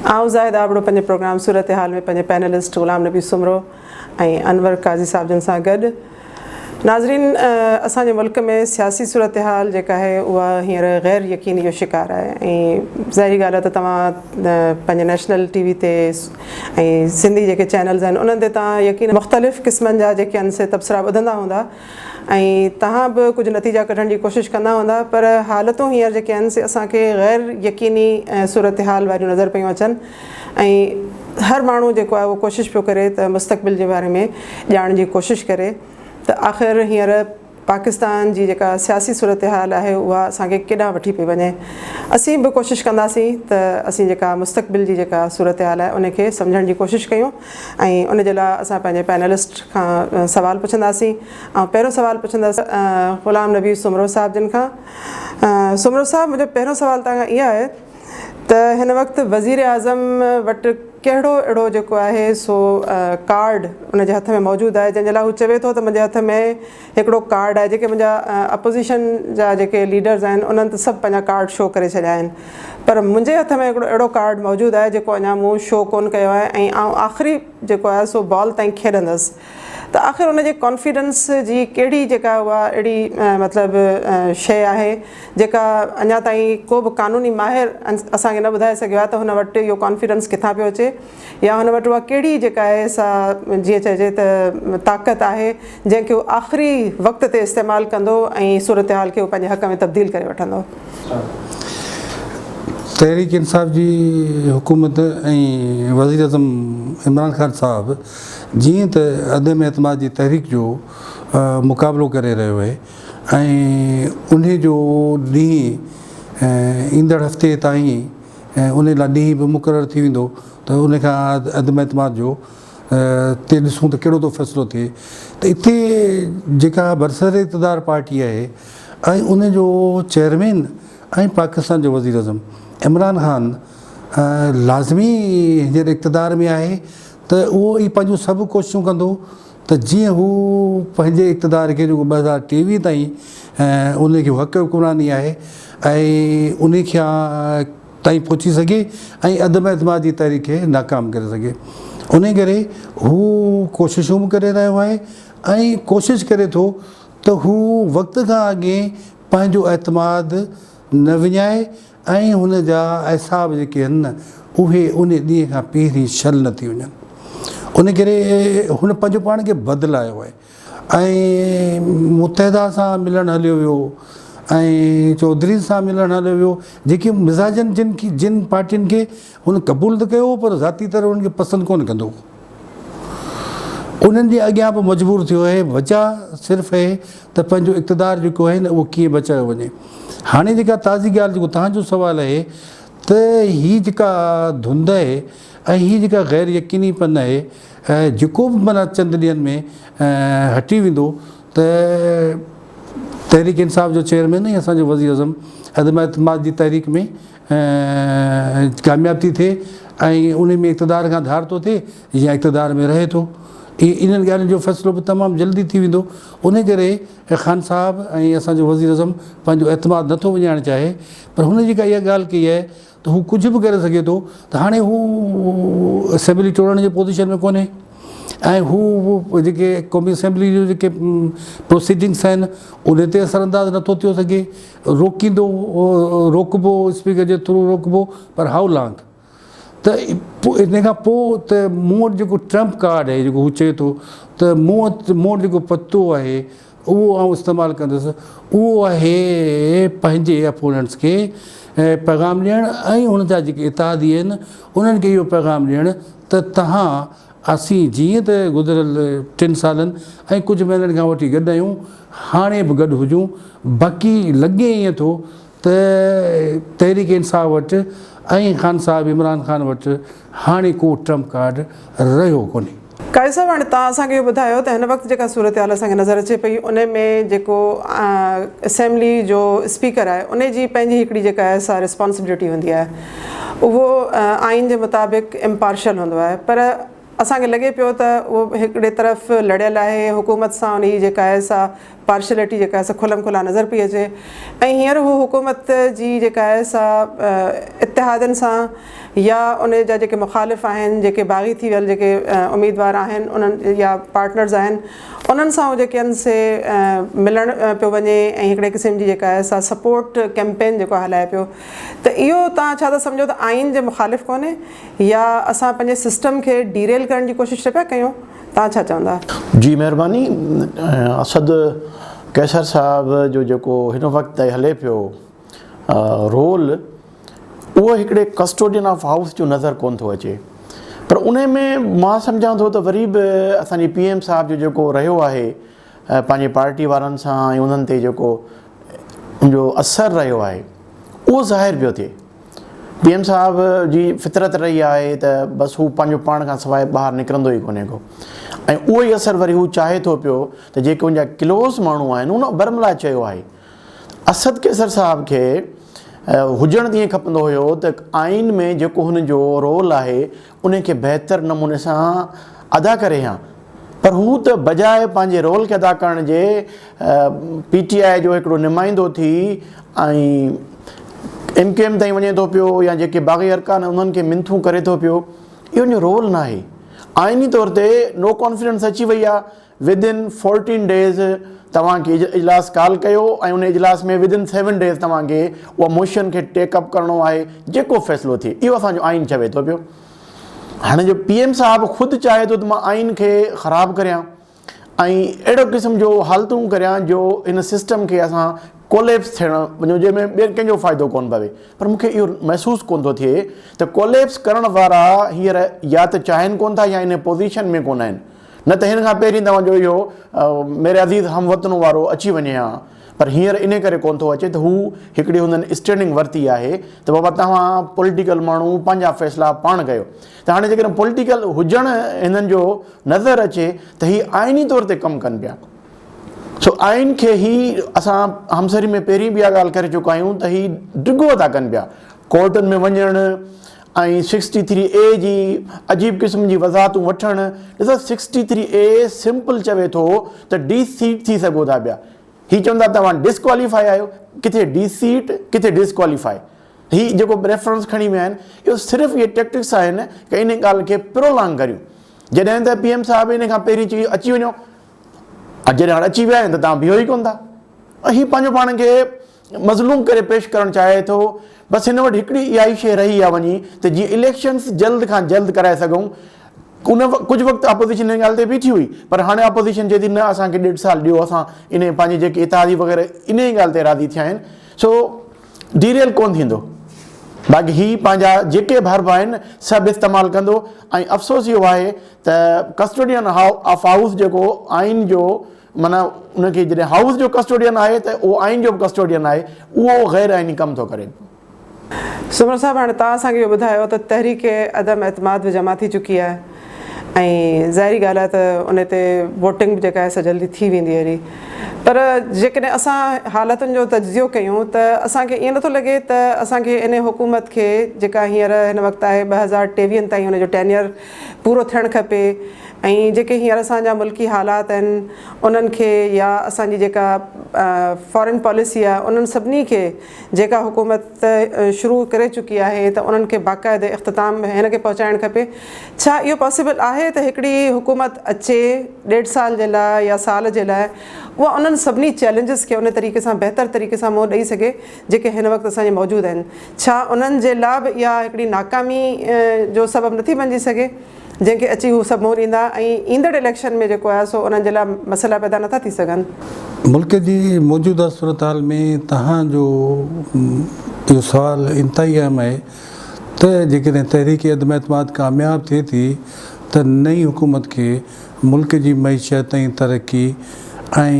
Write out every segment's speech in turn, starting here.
آئون زاهد ابڙو پنهنجي پروگرام صورتحال ۾ پنهنجي پينلسٽ غلام نبي سومرو ۽ انور قاضي صاحب جن سان گڏ. ناظرين، اسان جي ملڪ ۾ سياسي صورتحال جيڪا آهي اها هينئر غير يقيني جو شڪار آهي ۽ ظاهري ڳالهه آهي ته توهان پنهنجي نيشنل ٽي وي تي ۽ سنڌي جيڪي چينلز آهن انهن تي توهان يقينن مختلف قسمن جا جيڪي آهن سي تبصرا ٻڌندا هوندا ۽ توهان به ڪجهه نتيجا ڪڍڻ جي ڪوشش ڪندا هوندا، پر حالتون هينئر جيڪي آهن سي اسان کي غير يقيني صورتحال واريون نظر پيون اچن ۽ هر ماڻهو جيڪو آهي اهو ڪوشش پيو ڪري ته مستقبل جي باري ۾ ڄاڻڻ جي ڪوشش ڪري ته آخر هينئر پاڪستان جي جيڪا سياسي صورتحال آهي اها اسان کي ڪيڏانهن وٺي پئي وڃي. اسين به ڪوشش ڪنداسين ته اسين جيڪا مستقبل جي جيڪا صورتحال آهي ان کي سمجهڻ جي ڪوشش ڪيون ۽ ان جي لاء اسان پنهنجي پينلسٽ کان سوال پڇنداسين. آئون پهريون سوال پڇندس غلام نبي سومرو صاحب جن کان. سومرو صاحب، منهنجو پهريون سوال توهان کان اهو آهي ته هن وقت وزيراعظم وٽ ڪهڙو اهڙو جيڪو آهي سو ڪارڊ ان جي هٿ ۾ موجود آهي جنهن جي لاء هو چوي ٿو ته منهنجي هٿ ۾ هڪڙو ڪارڊ آهي؟ جيڪي منهنجا اپوزيشن جا جيڪي ليڊرز آهن انهن ته سڀ پنهنجا ڪارڊ شو ڪري ڇڏيا آهن، پر منهنجي هٿ ۾ هڪڙو اهڙو ڪارڊ موجود آهي جيڪو اڃا مون شو ڪونه ڪيو آهي ۽ آئون آخري جيڪو آهي سو بال تائين کيڏندس. ته آخر ان جي ڪانفيڊنس جي ڪهڙي جيڪا اها اهڙي مطلب شيء آهي جيڪا اڃا تائين ڪو به قانوني ماهر اسان کي نه ٻڌائي سگهيو آهي ته هن وٽ اهو ڪانفيڊنس ڪٿان پيو اچي يا هن وٽ اها ڪهڙي جيڪا آهي سا جيئن چئجي ته طاقت آهي جنهن کي هو آخري وقت تي استعمال ڪندو ۽ صورتحال کي هو پنهنجي حق ۾ تبديل ڪري وٺندو. تحريڪ انصاف جي حڪومت ۽ وزيراعظم عمران خان صاحب جيئن ته عدم اعتماد جي تحريڪ جو مقابلو ڪري رهيو آهي ۽ انهي جو ڏينهن ايندڙ هفتي تائين انهي لاء ڏينهن به مقرر ٿي ويندو ته ان کان عدم اعتماد جو تي ڏسون ته ڪهڙو ٿو فيصلو ٿئي ته اتي جيڪا برسر اقتدار پارٽي آهي ۽ ان جو چيئرمين ۽ پاڪستان جو وزيراعظم عمران خان لازمي هينئر اقتدار ۾ آهي ته اهو ئي پنهنجون سڀ ڪوششون ڪندو ته جيئن هو پنهنجي اقتدار کي جيڪو 2023 تائين ان کي حق حڪمراني آهي ۽ ان کي تائين پهچي سگهي ۽ عدم اعتماد جي تحريڪ کي ناڪام ڪري سگهي. ان ڪري هو ڪوششون به ڪري رهيو آهي ۽ ڪوشش ڪري ٿو ته هو وقت کان اڳي پنهنجو اعتماد نه وڃائي ۽ هن جا اعصاب جيڪي آهن نه اهي ان ڏينهن کان پهرين شل نه ٿي وڃن. ان ڪري هن پنهنجو پاڻ کي بدلايو آهي ۽ متحده سان ملڻ هليو ويو ۽ چوڌرين سان ملڻ هليو ويو، جيڪي مزاجن جن کي جن پارٽين کي هن قبول ته ڪيو هو پر ذاتي طرح انهن کي پسند ڪونه ڪندو هو. انهن جي اڳيان به مجبور ٿيو آهي. وجه صرف اهي ته پنهنجو اقتدار جيڪو آهي نه اهو ڪيئن بچايو وڃي. هاڻي جيڪا تازي ڳالهه جيڪو توهان جو سوال آهي ته هي جيڪا ڌنڌ آهي ۽ هي جيڪا غير يقيني پن آهي جيڪو به معنيٰ چند ڏينهن ۾ هٽي ويندو ته تحريڪ انصاف جو چيئرمين ۽ اسان جو وزيراعظم عدم اعتماد جي تحريڪ ۾ ڪامياب ٿي ٿئي ۽ ان ۾ اقتدار کان ڌار ٿو ٿئي يا اقتدار ۾ رهي ٿو. انهن ڳالهين جو فيصلو به تمام جلدي ٿي ويندو. ان ڪري خان صاحب ۽ اسان جو وزيراعظم پنهنجو اعتماد نٿو وڃائڻ چاهي پر هن جيڪا اها ڳالهه ڪئي آهي ته هو ڪجهه به ڪري سگهي ٿو ته هاڻي هو اسيمبلي ٽوڙڻ جي پوزيشن ۾ ڪونهي ۽ هو جيڪي قومي اسيمبلي جو جيڪي پروسيڊنگس آهن ان تي اثر انداز نٿو ٿيو سگهي. روڪيندو روڪبو اسپيڪر جي ٿرو روڪبو پر how long ته ان کان پوء ته مون وٽ جيڪو ٽرمپ ڪارڊ آهي جيڪو هو چئي ٿو ته مون وٽ مون وٽ جيڪو پتو آهي اهو آئون استعمال ڪندس اهو آهي پنهنجي اپوننٽس کي پيغام ڏيڻ ۽ هن جا جيڪي اتحادي آهن انهن کي اهو پيغام ڏيڻ ته تهان اسين جيئن ته گذريل ٽن سالن ۽ ڪجهه مهينن کان وٺي گڏ آهيون، هاڻي به گڏ هجون، باقي لڳي ائين ٿو ته تحريڪ انصاف وٽ ۽ خان صاحب عمران خان وٽ هاڻي ڪو ٽرمپ ڪارڊ رهيو ڪونهي. قاضي صاحب، هاڻي توهان اسان کي اهو ٻڌايو ته هن وقت جيڪا صورتحال اسان کي نظر اچي پئي ان ۾ جيڪو اسيمبلي جو اسپيڪر آهي ان جي پنهنجي هڪڙي جيڪا آهي سا ريسپانسبلٽي هوندي آهي، اهو آئين جي مطابق امپارشل هوندو آهي، پر اسان کي لڳي پيو ته اهو هڪڙي طرف لڙيل آهي، حڪومت سان ان جي جيڪا آهي سا پارشلٽي جيڪا آهي سا کلم کلا نظر پئي اچي ۽ هينئر هو حڪومت جي جيڪا آهي سا اتحادين سان يا ان جا جيڪي مخالف آهن جيڪي باغي ٿي ويل جيڪي اميدوار آهن انهن يا پارٽنرز آهن انهن سان هو جيڪي آهن سي ملڻ پيو وڃي ۽ هڪڙي قسم جي جيڪا آهي سا سپورٽ ڪيمپين جيڪو هلائي پيو ته اهو توهان ڇا ٿا سمجهو ته آئين جي مخالف ڪونهي يا اسان پنهنجي سسٽم کي ڊيريل ڪرڻ جي ڪوشش نه پيا ڪيون توهان ڇا چوندا؟ جي مهرباني اسد قيصر صاحب جو جيڪو هن وقت تائين هلي پيو رول اهو هڪڙي ڪسٽوڊين آف هائوس جو نظر ڪون ٿو اچي پر ان ۾ مان سمجهان ٿو ته وري به اسان جي پي ايم صاحب جو جيڪو رهيو آهي پنهنجي پارٽي وارن سان ۽ انهن تي جيڪو ان جو اثر رهيو آهي اهو ظاهر پيو ٿئي پي ايم صاحب جي فطرت رهي آهي ته بس هو پنهنجو پاڻ کان سواء ٻاهر نڪرندو ئي ڪونهي ڪو ۽ اهو ئي اثر وري هو چاهي ٿو پيو ته جيڪي ان جا ڪلوز ماڻهو آهن ان برملا چيو آهي اسد قيصر صاحب کي هجڻ ته ائين کپندو هيو ته آئين ۾ جيڪو هن جو رول آهي ان کي بهتر نموني سان ادا ڪري ها پر هو ته بجاء پنهنجي رول کي ادا ڪرڻ جي پي ٽي آء جو هڪڙو نمائندو ٿي ۽ ايم ڪيو ايم تائين وڃي ٿو پيو يا جيڪي باغي ارڪان انهن کي منٿون ڪري ٿو پيو اهو ان جو رول ناهي آئيني طور تي نو ڪانفيڊنس اچي وئي آهي ود ان فورٽين ڊيز توهان کي اجلاس ڪال ڪيو ۽ ان اجلاس ۾ ود ان سيون ڊيز توهان کي اها موشن کي ٽيڪ اپ ڪرڻو آهي جيڪو فيصلو ٿئي اهو اسان جو آئين چوي ٿو پيو هاڻي جو پي ايم صاحب خود چاهي ٿو ته مان آئين کي خراب ڪريان ۽ اهڙو قسم جو حالتون ڪريان جو ان سسٽم کي اسان ڪوليپس ٿيڻ وڃون جنهن ۾ ٻين ڪنهن جو فائدو ڪون پوي پر مون کي اهو محسوس ڪون ٿو ٿئي ته ڪوليپس ڪرڻ وارا هينئر يا ته چاهين ڪون ٿا يا ان پوزيشن ۾ ڪون آهن نه ته هن کان پهرين توهان جو اهو ميري عزيز هم وطنو وارو اچي وڃي ها پر هينئر انهي ڪري ڪونه ٿو اچي ته هو هڪڙي هنن اسٽينڊنگ ورتي آهي ته بابا توهان پوليٽيڪل ماڻهو پنهنجا فيصلا پاڻ ڪيو ته هاڻي جيڪڏهن پوليٽيڪل هجڻ هنن جو نظر اچي ته هي آئيني طور تي ڪم ڪن پيا سو آئين کي هي اسان همسري ۾ پهرين به اها ڳالهه ڪري چڪا آهيون ته هي ڊگهو ٿا ڪن پيا ڪورٽن ۾ وڃڻ ۽ سڪسٽي ٿري اي جي عجيب قسم جي وضاحتون وٺڻ، ڏسو سڪسٽي ٿري اي سمپل چوي ٿو ته ڊي سيٽ ٿي سگهو ٿا پيا، هي چون ٿا توهان ڊسڪواليفائي آهيو، ڪٿي ڊي سيٽ ڪٿي ڊسڪواليفائي، هي جيڪو ريفرنس کڻي ويا آهن اهو صرف اهي ٽيڪٽڪس آهن ته ان ڳالهه کي پرولانگ ڪريون، جڏهن ته پي ايم صاحب ان کان پهرين چيو اچي وڃو، جڏهن هاڻ اچي ويا آهن ته توهان بيهو ئي ڪونه ٿا، هي پنهنجو پاڻ کي مظلوم ڪري پيش ڪرڻ چاهي ٿو بس هن وٽ هڪڙي اها ئي شيء رهي آهي وڃي ته جيئن اليڪشنس جلد کان جلد ڪرائي سگهون ان ڪجهه وقت اپوزيشن ان ڳالهه تي بيٺي هئي پر هاڻي اپوزيشن چئي ٿي نه اسان کي ڏيڍ سال ڏيو اسان ان پنهنجي جيڪي اتحادي وغيره ان ئي ڳالهه تي راضي ٿيا آهن سو ڊيريل ڪون ٿيندو باقي هي پنهنجا جيڪي به حربا آهن سڀ استعمال ڪندو ۽ افسوس اهو آهي ته ڪسٽوڊين آف هائوس جيڪو آئين جو معنيٰ ان کي جڏهن هائوس جو ڪسٽوڊين آهي ته اهو آئين جو به ڪسٽوڊين آهي، اهو غير آئيني ڪم ٿو ڪري. سومرو صاحب هاڻي توهان اسان کي اهو ٻڌايو ته تحريڪ عدم اعتماد به جمع ٿي چڪي آهي ۽ ظاهري ڳالهه آهي ته ان تي ووٽنگ به جيڪا آهي سا جلدي ٿي ويندي هلي پر جيڪڏهن اسان حالتن جو تجزيو ڪيون ته اسان کي ائين نٿو لڳي ته اسان کي ان حڪومت کي جيڪا هينئر هن وقت آهي 2023 تائين ان جو ٽينيئر پورو ٿيڻ کپي ۽ جيڪي هينئر اسان جا ملڪي حالات آهن انهن کي يا اسان جي جيڪا فارين پاليسي آهي انهن سڀني کي جيڪا حڪومت شروع ڪري چڪي آهي ته انهن کي باقاعدي اختتام هن کي پهچائڻ کپي ڇا اهو پاسيبل آهي ته هڪڙي حڪومت اچي ڏيڍ سال جي لاء يا سال جي لاء اها انهن سڀني چئلينجز کي ان طريقي سان بهتر طريقي سان منهن ڏئي سگهي جيڪي هن وقت اسان جي موجود آهن ڇا انهن جي لاء به اها هڪڙي ناڪامي جو سبب نٿي بنجي سگهي جنهن کي اچي هو سڀ منهن ڏيندا ۽ ايندڙ اليڪشن ۾ جيڪو آهي سو انهن جي لاء مسئلا پيدا نٿا ٿي سگهن. ملڪ جي موجوده صورتحال ۾ توهان جو اهو سوال انتهائي اهم آهي ته جيڪڏهن تحريڪ عدم اعتماد ڪامياب ٿئي ٿي ته نئين حڪومت کي ملڪ جي معيشت ۽ ترقي ۽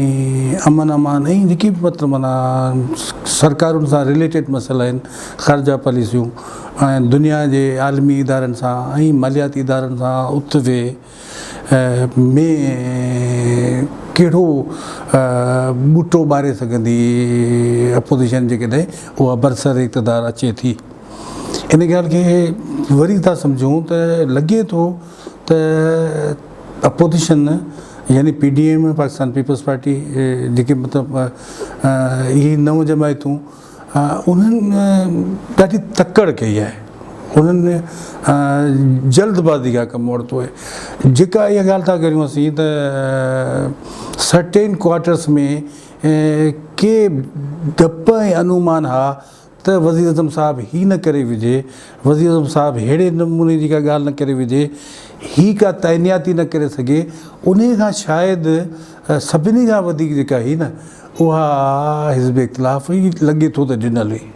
امن امان ۽ جيڪي به مطلب معنيٰ سرڪارن سان رليٽيڊ مسئلا آهن خارجه پاليسيون ۽ دنيا جي عالمي ادارن سان ۽ مالياتي ادارن سان اٿ ويهه ۾ ڪهڙو ٻوٽو ٻاري سگهندي اپوزيشن جيڪڏهن اها برسر اقتدار اچي ٿي ان ڳالهه کي وري ٿا سمجهون ته لڳي ٿو ته اپوزيشن يعني P D M, Pakistan Peoples Party جيڪي مطلب اهي نو جماعتون انهن ڏاڍي تڪڙ ڪئي آهي، انهن جلد بازي کان ڪم ورتو آهي. جيڪا اها ڳالهه ٿا ڪريون اسين ته سرٽين ڪوارٽرس ۾ ڪي ڊپ ۽ انومان ها ته وزيراعظم صاحب هي نه ڪري وجهي، وزيراعظم صاحب ههڙي نموني جي ڪا ڳالهه نه ڪري وجهي، هي ڪا تعينياتي نه ڪري سگهي، انهي کان شايد سڀني کان وڌيڪ جيڪا هئي نه اها حزب اختلاف ئي لڳي ٿو ته ڊنل هئي،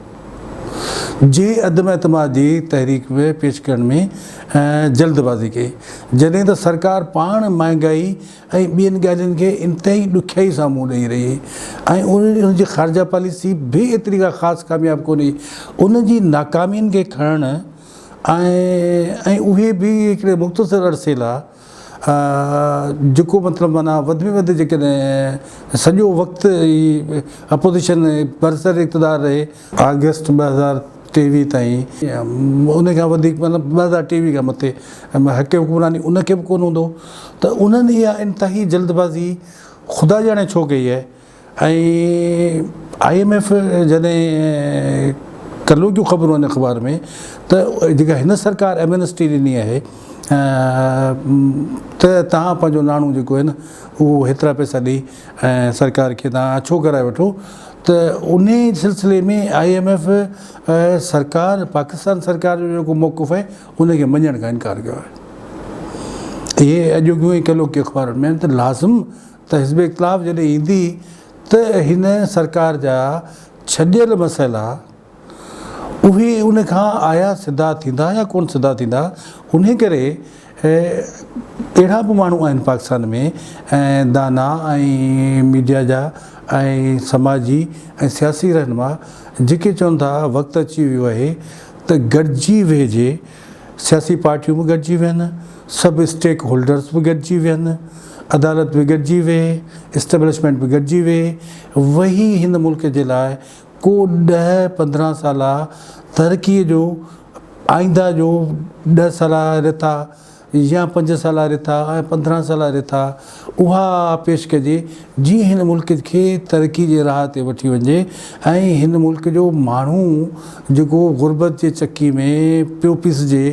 جنهن عدم اعتماد جي تحريڪ پيش ڪرڻ ۾ جلد بازي ڪئي، جڏهن ته سرڪار پاڻ مهانگائي ۽ ٻين ڳالهين کي انتهائي ڏکيائي سان منهن ڏئي رهي آهي ۽ ان جي خارجه پاليسي به ايتري ڪا خاص ڪامياب ڪونهي. ان جي ناڪامين کي کڻڻ ۽ ۽ اهي به هڪڙي مختصر عرصي لاء جيڪو مطلب معنيٰ وڌ ۾ وڌ جيڪڏهن سڄو وقت ئي اپوزيشن برسر اقتدار رهي، آگسٽ 2023 تائين ان کان وڌيڪ مطلب 2023 کان مٿي حق حڪمراني ان کي به ڪونه هوندو ته انهن اها انتهائي جلدبازي خدا ڄاڻي ڇو ڪئي آهي ۽ I M F جڏهن ڪلهوڪيون خبرون آهن اخبار ۾ ته جيڪا هن سرڪار ايمنسٽي ڏني آهي ته توهان پنهنجو ناڻو جيڪو آهي نه اهو هيترا پئسا ڏئي ۽ سرڪار کي توهان اڇو ڪرائي وٺو ته انهي سلسلي ۾ I M F سرڪار پاڪستان سرڪار جو جيڪو موقف آهي ان کي مڃڻ کان انڪار ڪيو آهي. اهي اڄوڪيون ۽ ڪلهوڪي اخبارن ۾ آهن ته لازم ته حزب اختلاف جڏهن ايندي ته هن سرڪار جا ڇڏيل مسئلا اهي ان کان آيا سڌا ٿيندا يا ڪونه سڌا ٿيندا انهي ڪري اهڙا به ماڻهو آهن پاڪستان ۾ دانا ۽ ميڊيا جا ۽ سماجي ۽ سياسي رهنما جيڪي چون ٿا وقت اچي ويو آهي ته گڏجي ويهجي سياسي پارٽيون به گڏجي ويهن سڀ اسٽيڪ هولڊرز به گڏجي ويهن عدالت به گڏجي ويهي اسٽيبلشمينٽ به گڏجي ويهي ويهي هن ملڪ جي لاء ڪو ڏهه 15 سالا ترقي جو آئنده جو 10 سالا رٿا يا 5 سالا رٿا ۽ 15 سالا رٿا اها پيش ڪجي جيئن هن ملڪ کي ترقي جي راهه تي وٺي وڃجي ۽ هن ملڪ جو ماڻهو جيڪو غربت جي چڪي ۾ پيو پيسجي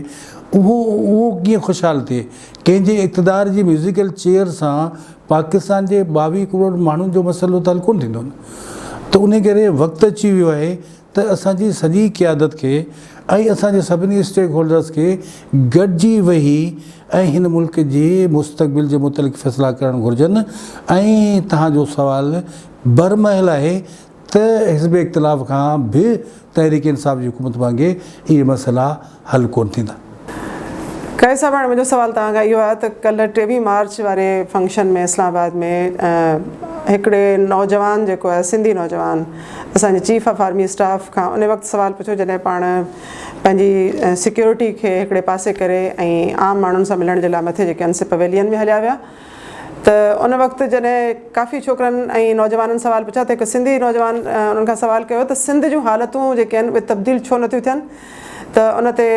اهو اهو ڪيئن خوشحال ٿئي ڪنهن جي اقتدار جي ميوزيڪل چيئر سان پاڪستان جي 22 ڪروڙ ماڻهن جو مسئلو ته حل ڪونه ٿيندو نه ته انهي ڪري وقت اچي ويو آهي ته اسان جي سڄي قيادت کي ۽ اسان جي سڀني اسٽيڪ هولڊرز کي گڏجي ويهي ۽ هن ملڪ جي مستقبل جي متعلق فيصلا ڪرڻ گهرجن ۽ توهان جو سوال برمحل آهي ته حزب اختلاف کان به تحريڪ انصاف جي حڪومت وانگي اهي مسئلا حل ڪونه ٿيندا. قائد صاحب هاڻي منهنجو سوال توهان کان اهو آهي ته ڪلهه 23 مارچ واري فنڪشن ۾ اسلام آباد ۾ هڪڙي نوجوان جيڪو آهي سنڌي نوجوان اسان جي چيف آف آرمي اسٽاف کان ان وقت سوال پڇيو جڏهن پاڻ پنهنجي سيڪيورٽي کي هڪڙي پاسي ڪري ۽ عام ماڻهن سان ملڻ جي لاء مٿي جيڪي آهن سي پويلين ۾ هليا ويا ته ان وقت جڏهن ڪافي ڇوڪرن ۽ نوجوانن سوال پڇيا ته هڪ سنڌي نوجوان انهن کان سوال ڪيو ته سنڌ جون حالتون جيڪي آهن اهي تبديل ڇو نٿيون ٿين ته ان تي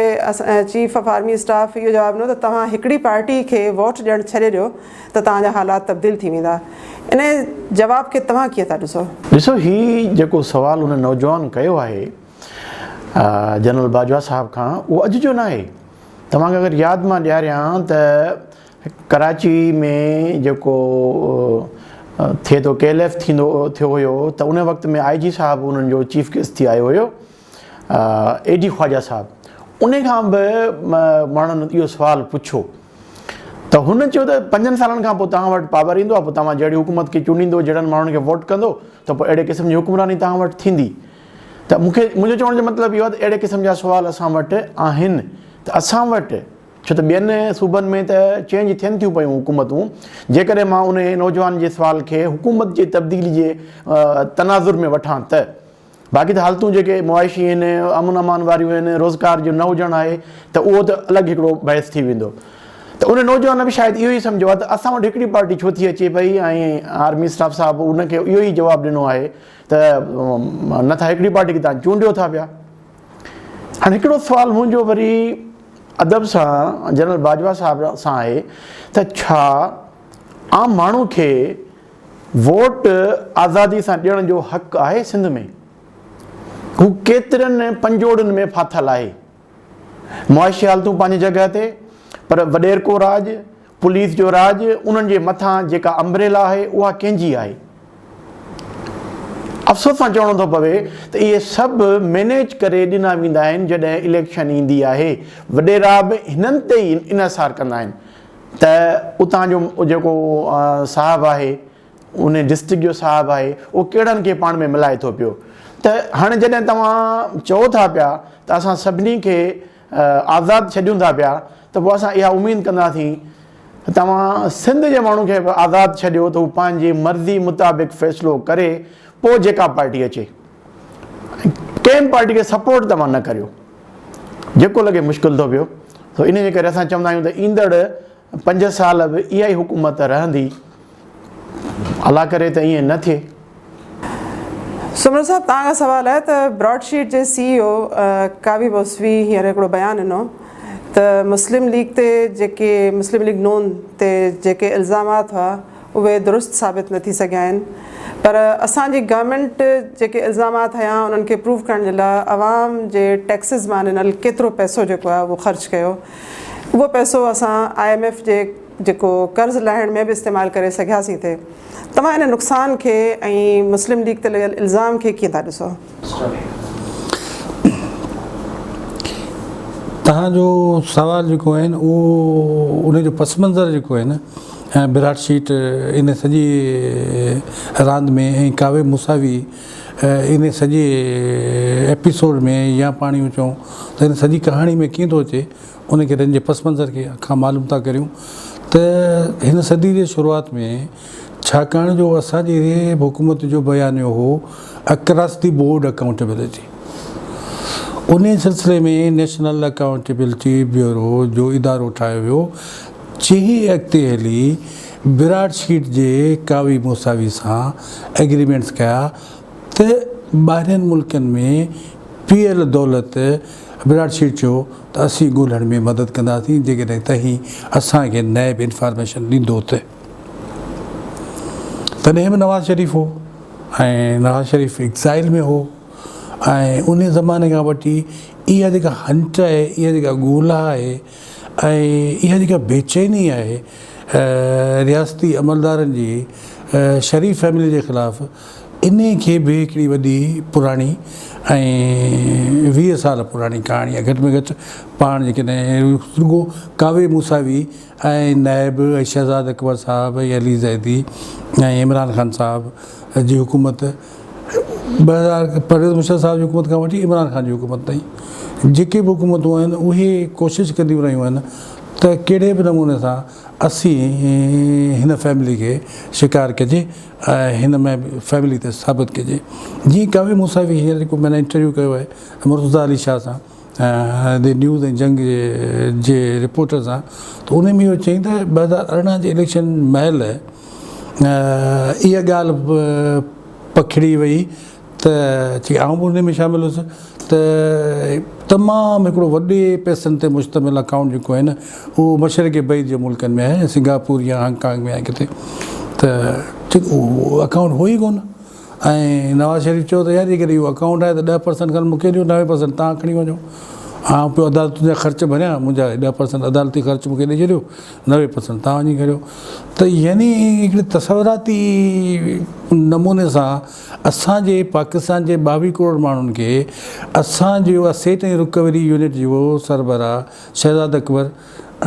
چيف آف آرمي اسٽاف اهو جواب ڏنو ته توهان هڪڙي پارٽي کي ووٽ ڏيڻ ڇڏي ڏيو ته توهان جا حالات تبديل ٿي ويندا. ان جواب کي توهان ڪيئن ٿا ڏسو؟ ڏسو هي جيڪو سوال ان نوجوان ڪيو آهي جنرل باجوا صاحب کان اهو اڄ جو ناهي. توهان کي اگر ياد مان ڏياريان ته ڪراچي ۾ جيڪو ٿئي ٿو ڪي ايل ايف ٿيندو ٿيو هيو ته ان وقت ۾ آء جي صاحب انهن جو چيف گيسٽ ٿي آيو هيو اي ڊي خواجه صاحب ان کان به ماڻهن اهو سوال پڇيو ته هن چيو ته 5 سالن کان پوء توهان وٽ پاور ايندو آهي پوء توهان جهڙي حڪومت کي چونڊيندو جهڙن ماڻهن کي ووٽ ڪندو ته پوء اهڙي قسم جي حڪمراني توهان وٽ ٿيندي ته مونکي منهنجو چوڻ جو مطلب اهو آهي ته اهڙي قسم جا سوال اسان وٽ آهن ته اسان وٽ ڇو ته ٻين صوبن ۾ ته چينج ٿين ٿيون پيون حڪومتون جيڪڏهن مان ان نوجوان جي سوال کي حڪومت جي تبديلي جي تناظر ۾ وٺان ته باقي ته حالتون جيڪي معاشي آهن، امن امان واريون آهن، روزگار جو نه هجڻ آهي ته اهو ته الڳ هڪڙو بحث ٿي ويندو ته ان نوجوان به شايد اهو ئي سمجهيو آهي ته اسان وٽ هڪڙي پارٽي ڇو ٿي اچي پئي ۽ آرمي اسٽاف صاحب ان کي اهو ئي جواب ڏنو آهي ته نه ٿا هڪڙي پارٽي کي تان چونڊيو ٿا پيا. هاڻي هڪڙو سوال منهنجو وري ادب سان جنرل باجوا صاحب سان آهي ته ڇا عام ماڻهو کي ووٽ آزادي سان ڏيڻ جو حق آهي سنڌ ۾؟ هو ڪيترن پنجوڙن ۾ ڦاٿل آهي. معاشي حالتون پنهنجي جڳهه تي پر وڏيرڪو راڄ، پوليس جو راڄ، انهن جي مٿان جيڪا امبريلا آهي اها ڪنهن جي آهي؟ افسوس سان چوڻو ٿو پوي ته اهي سڀ مينيج ڪري ڏنا ويندا آهن جڏهن اليڪشن ايندي آهي. وڏيرا به هنن تي ئي انحصار ڪندا آهن ته اتان جو جيڪو صاحب آهي ان ڊسٽرڪٽ جو صاحب آهي اهو ڪهڙن کي پاڻ ۾ ملائي ٿو پيو ته هاڻي جڏهن توهان چئو ٿا پيا ته اسان سڀني کي آزاد ڇڏيون ٿا پيا ته پوء اسان اها اميد ڪنداسين ته توهان سنڌ جي ماڻهن کي به آزاد ڇڏيو ته هو پنهنجي مرضي مطابق فيصلو ڪري پوء جيڪا پارٽي اچي ڪنهن به پارٽي کي سپورٽ توهان نه ڪريو جيڪو لڳي مشڪل ٿو پيو سو ان جي ڪري اسان چوندا آهيون ته ايندڙ 5 سال به اها ئي حڪومت رهندي الله ڪري ته ائين نه ٿئي. سومرو صاحب توهان کان سوال آهي ته براڊ شيٽ جي سي اي او ڪاوي موسوي هينئر هڪڙو بيان ڏنو ته مسلم ليگ تي جيڪي مسلم ليگ نون تي جيڪي الزامات هئا اهي درست ثابت نه ٿي سگهيا آهن پر اسان جي گورنمينٽ جيڪي الزامات هنيا انهن کي پروف ڪرڻ جي لاء عوام جي ٽيڪسز مان ڏنل ڪيترو پئسو جيڪو آهي اهو خرچ ڪيو اهو پئسو اسان I M F جي جيڪو قرض لاهڻ ۾ به استعمال ڪري سگهياسين ٿي. توهان ان نقصان کي ۽ مسلم ليگ تي لڳل الزام کي ڪيئن ٿا ڏسو؟ توهان جو سوال جيڪو آهي اهو ان جو پس منظر جيڪو آهي نه براڊ شيٽ ان سڄي راند ۾ ۽ ڪاوي مساوي ان سڄي ايپيسوڊ ۾ يا پاڻ اهو چئون ته ان سڄي ڪهاڻي ۾ ڪيئن ٿو اچي ان ڪري ان جي پس منظر کي کان معلوم ٿا ڪريون ته هن صدي جي شروعات ۾ ڇاڪاڻ جو اسان جي حڪومت جو بيانيو هو اڪراس the board accountability ان سلسلي ۾ نيشنل اڪائونٽيبلٽي بيورو جو ادارو ٺاهيو ويو جنهن اڳتي هلي براڊ شيٽ جي ڪاوي موساوي سان ايگريمينٽس ڪيا ته ٻاهرين ملڪن ۾ پيل دولت براڊ شيٽ چيو ته اسين ڳولڻ ۾ مدد ڪنداسين جيڪڏهن توهين اسان کي نيب انفارميشن ڏيندو ته. تڏهن به نواز شريف هو ۽ نواز شريف ايگزائل ۾ هو ۽ انهي زماني کان وٺي اها جيڪا هنٽ آهي اها جيڪا ڳولا آهي ۽ اها جيڪا بيچيني آهي رياستي عملدارن جي شريف فيملي جي خلاف انهي کي به هڪڙي وڏي پراڻي ۽ 20 سال پراڻي ڪهاڻي آهي گهٽ ۾ گهٽ پاڻ جيڪڏهن رڳو ڪاوي موساوي ۽ نائب ۽ شهزاد اڪبر صاحب ۽ علي زيدي ۽ عمران خان صاحب جي حڪومت 2000 پرويز مشرف صاحب جي حڪومت کان وٺي عمران خان جي حڪومت تائين جيڪي به حڪومتون آهن اهي ڪوشش ڪنديون رهيون آهن ته ڪهڙي به نموني سان اسين هن فيملي کي شڪار ڪجي ۽ هن ۾ فيملي تي ثابت ڪجي جيئن ڪاوي موسيٰ به هينئر جيڪو مين انٽرويو ڪيو آهي مرتضيٰ علي شاهه سان the news ۽ جنگ جي رپورٽر سان ته ان ۾ اهو چيائين ته 2018 جي اليڪشن مهل اها ڳالهه پکڙي وئي ته چي آئون به ان ۾ شامل هيس ته تمام هڪڙو وڏي پئسن تي مشتمل اڪائونٽ جيڪو آهي نه اهو مشرق بعيد جي ملڪن ۾ آهي سنگاپور يا هانگ ڪانگ ۾ آهي ڪٿي ته اهو اڪائونٽ هو ئي ڪونه ۽ نواز شريف چيو ته يار جيڪڏهن اهو اڪائونٽ آهي ته 10% کن مونکي ڏيو 90% تان کڻي وڃو آئون پيو عدالتن جا خرچ ڀريان منهنجا 10% عدالتي خرچ مونکي ڏئي ڇڏيو 90% تان وڃي ڪريو ته يعني هڪڙي تصوراتي نموني سان اسان جي پاڪستان جي 22 ڪروڙ ماڻهن کي اسان جو اسيٽ ۽ رڪوري يونٽ جو سربراهه شهزاد اڪبر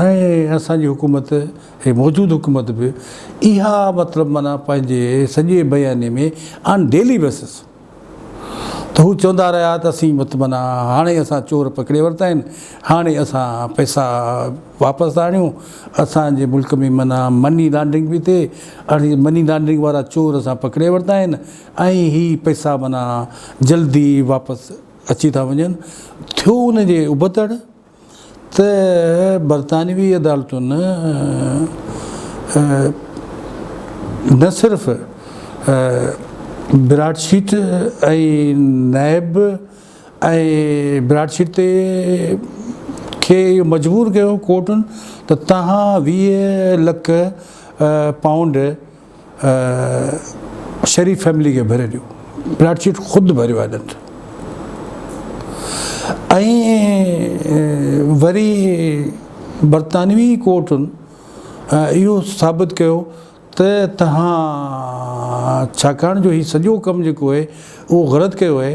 ۽ اسان جي حڪومت هي موجود حڪومت به اها مطلب معنيٰ پنهنجي سڄي بياني ۾ آن ڊيلي بيسس ته هو چوندا رهيا ته اسين مت معنيٰ هاڻي اسان چور پڪڙي ورتا آهن هاڻي اسان پئسا واپس ٿا آڻيون اسان جي ملڪ ۾ معنيٰ مني لانڊرنگ به ٿئي اڙي مني لانڊرنگ وارا چور اسان پڪڙي ورتا آهن ۽ هي پئسا معنيٰ جلدي واپس اچي ٿا وڃن ٿيو ان جي ابتڙ ته برطانوي عدالتن نه صرف broad sheet ۽ NAB ۽ broad sheet تي کي اهو مجبور ڪيو ڪورٽن ته توهان 20 لک پائونڊ شريف فيملي کي ڀري ڏيو. براڊ شيٽ خود ڀريو آهي ڏنڊ ۽ وري برطانوي ڪورٽن اهو ثابت ڪيو ته توهان ڇاڪاڻ جو هي سڄو ڪم جيڪو آهي اهو غلط ڪيو آهي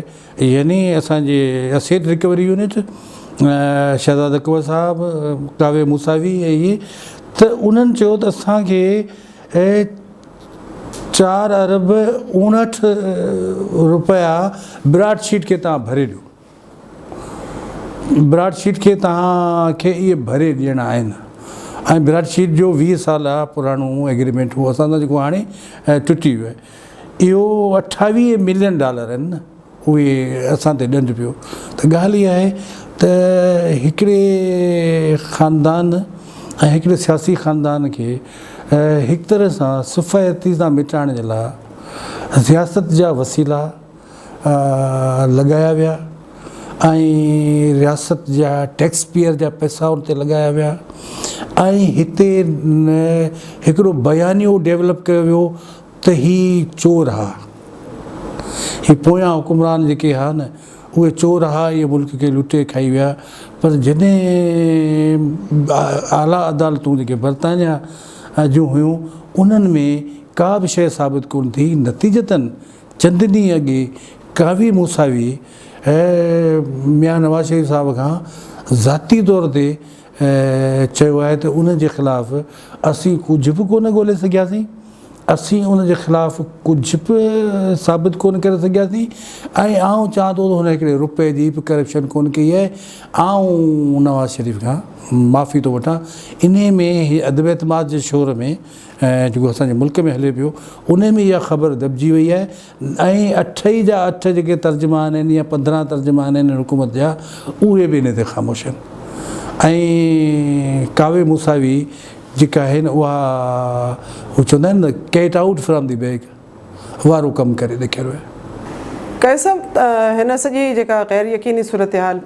يعني اسان جي asset recovery unit Shahzad Akbar صاحب ڪاوي موساوي ۽ اهي ته انهن چيو ته اسان کي 4 ارب 59 روپيا براڊ شيٽ کي توهان ڀري ڏيو. براڊ شيٽ کي توهان کي اهي ڀري ڏيڻا آهن ۽ براڊ شيٽ جو 20 سال پراڻو ايگريمينٽ هو اسان سان جيڪو هاڻي ٽٽي ويو آهي اهو 28 ملين ڊالر آهن نه اهي اسان تي ڏنڊ پيو ته ڳالهه اها آهي ته هڪڙي خاندان ۽ هڪڙي سياسي خاندان کي هڪ طرح سان صفحاتي سان مٽائڻ جي لاء رياست جا وسيلا لڳايا ويا ۽ رياست جا ٽيڪس پيئر جا پئسا ان تي لڳايا ويا ۽ هتي هڪڙو بيانيو ڊيولپ ڪيو ويو ته هي چور ها هي پويان حڪمران جيڪي ها نه اهي چور ها اهي ملڪ کي لٽي کائي ويا پر جڏهن اعليٰ عدالتون جيڪي برطانيا جون هيون انهن ۾ ڪا به شيء ثابت ڪونه ٿي نتيجتن چند ڏينهن اڳي ڪاوي موساوي ميان نواز شريف صاحب کان ذاتي طور تي چيو آهي ته ان جي خلاف اسين ڪجهه به ڪونه ڳولي سگهياسين، اسين ان جي خلاف ڪجهه به ثابت ڪونه ڪري سگهياسين ۽ آئون چاهان ٿو ته هن هڪڙي روپئي جي به ڪرپشن ڪونه ڪئي آهي، آئون نواز شريف کان معافي ٿو وٺان. انهي ۾ هي عدم اعتماد جي شور ۾ جيڪو اسان جي ملڪ ۾ هلي پيو انهي ۾ اها خبر دٻجي وئي آهي ۽ اٺ ئي جا اٺ جيڪي ترجمان آهن يا 15 ترجمان آهن حڪومت جا اهي به انهي تي خاموش آهن ۽ ڪاوي موساوي جيڪا آهي نه اها هو چوندا آهن نه ڪيٽ آئوٽ فرام the Beg وارو ڪم ڪري ڏيکاريو آهي. قيس صاحب هن سڄي جيڪا غير يقيني صورتحال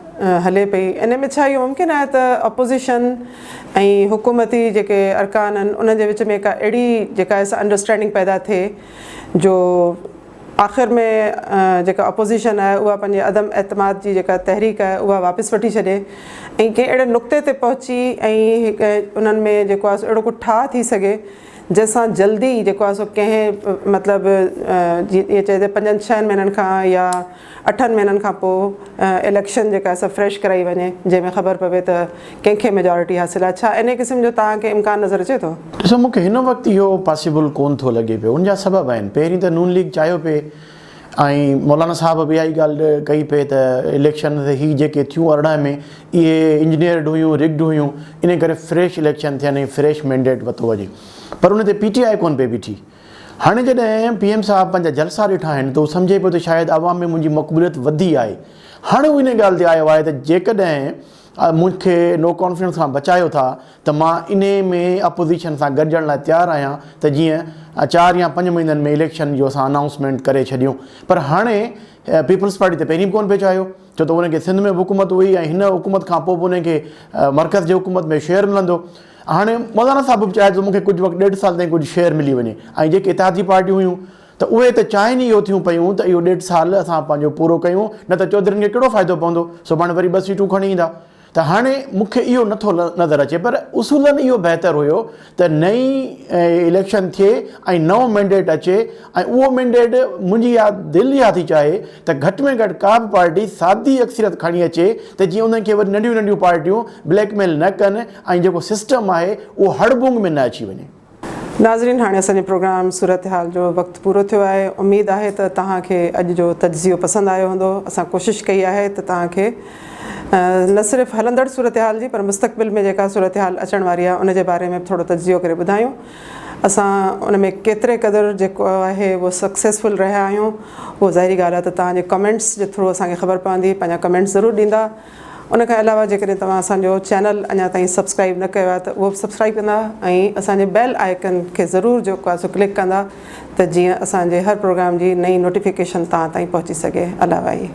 هلي پئي ان ۾ ڇا اهو ممڪن آهي ته اپوزيشن ۽ حڪومتي جيڪي ارڪان آهن انهن جي وچ ۾ ڪا اهڙي جيڪا آهي سا انڊرسٽينڊنگ پيدا ٿئي جو آخر ۾ جيڪا اپوزيشن آهي اها پنهنجي عدم اعتماد جي جيڪا تحريڪ آهي اها واپس وٺي ڇڏي ۽ ڪنهن اهڙي نقطي تي پهچي ۽ انهن ۾ جيڪو آهي سو اهڙو ڪو ٺاهه ٿي سگهي جنهن سان جلدي جيڪو آهي سو ڪنهن مطلب جيئن چئجي پنجن ڇهن مهينن کان يا اٺن مهينن کان پوء اليڪشن جيڪا آهي سا فريش ڪرائي وڃي جنهن ۾ خبر پوي ته ڪنهن کي ميجارٽي حاصل آهي ڇا انهي قسم جو توهان کي امڪان نظر اچي ٿو؟ ڏسو مون کي هن وقت اهو پاسيبل ڪونه ٿو لڳي پيو ان جا سبب آهن پهرين ته نون ليگ چاهيو پئي ۽ مولانا صاحب به اها ئي ڳالهه ڪئي پئي ته اليڪشن هي جيڪي ٿيون 18 ۾ اهي انجنيئرڊ هيون رگڊ هيون انهي ڪري فريش اليڪشن ٿين ۽ فريش مينڊيٽ ورتو وڃي پر ان تي پي ٽي آء ڪونه پئي بيٺي هاڻي جڏهن پي ايم صاحب پنهنجا جلسا ڏٺا آهن ته هو سمجهي پيو ته شايد عوام ۾ منهنجي مقبوليت وڌي آهي هاڻي هو انهي ڳالهه تي آيو آهي ته جيڪڏهن مون کي نو ڪانفيڊنس کان بچايو ٿا ته مان انهي ۾ اپوزيشن سان گڏجڻ لاء تيار آهيان ته جيئن 4 يا 5 مهينن ۾ اليڪشن جو اسان انائونسمينٽ ڪري ڇڏيون پر هاڻي پيپلز پارٽي ته پهرين به ڪونه پئي چاهيو ڇو ته انهن کي سنڌ ۾ به حڪومت هئي ۽ هن حڪومت کان پوء به انهن کي مرڪز جي حڪومت ۾ شيئر ملندو. هاڻي مولانا صاحب به چاهي ٿو مون کي ڪجهه وقت ڏيڍ سال تائين ڪجهه شيئر ملي وڃي ۽ جيڪي اتحادي پارٽيون هيون ته اهي ته چاهين ئي اهو ٿيون پيون ته اهو ڏيڍ سال اسان پنهنجو پورو ڪيون نه ته چوڌرين کي ڪهڙو فائدو پوندو سڀاڻي وري 2 سيٽون کڻي ايندا ته هاڻي مون کي اهو نٿو نظر اچي پر اصولن اهو بهتر هيو ته نئين اليڪشن ٿئي ۽ نئون مينڊيٽ اچي ۽ اهو مينڊيٽ منهنجي اها دل اها ٿي چاهي ته گهٽ ۾ گهٽ ڪا به پارٽي سادي اڪثريت کڻي اچي ته جيئن انهن کي وري ننڍيون ننڍيون پارٽيون بليڪ ميل نه ڪن ۽ جيڪو سسٽم آهي اهو هڙبونگ ۾ نه اچي وڃي. ناظرين هاڻي اسان جي پروگرام صورتحال جو وقت پورو ٿيو آهي اميد آهي ته توهان کي اڄ جو تجزيو پسند آيو هوندو اسان ڪوشش ڪئي آهي ته توهان کي نه صرف هلندڙ صورتحال جي پر مستقبل ۾ جيڪا صورتحال اچڻ واري آهي ان جي باري ۾ به ٿورو تجزيو ڪري ٻڌايون اسان ان ۾ ڪيتري قدر جيڪو آهي اهو سڪسيسفل رهيا آهيون اهو ظاهري ڳالهه آهي ته توهان جي ڪمينٽس جي ٿرو اسان کي خبر پوندي پنهنجا ڪمينٽس ضرور ڏيندا ان کان علاوه جيڪڏهن توهان اسان جو چينل اڃا تائين سبسڪرائيب نه ڪيو آهي ته اهو به سبسڪرائيب ڪندا ۽ اسان جي بيل آئيڪن کي ضرور جيڪو آهي سو ڪلڪ ڪندا ته جيئن اسان جي هر پروگرام جي نئين نوٽيفڪيشن توهان تائين پهچي سگهي. الله واهي.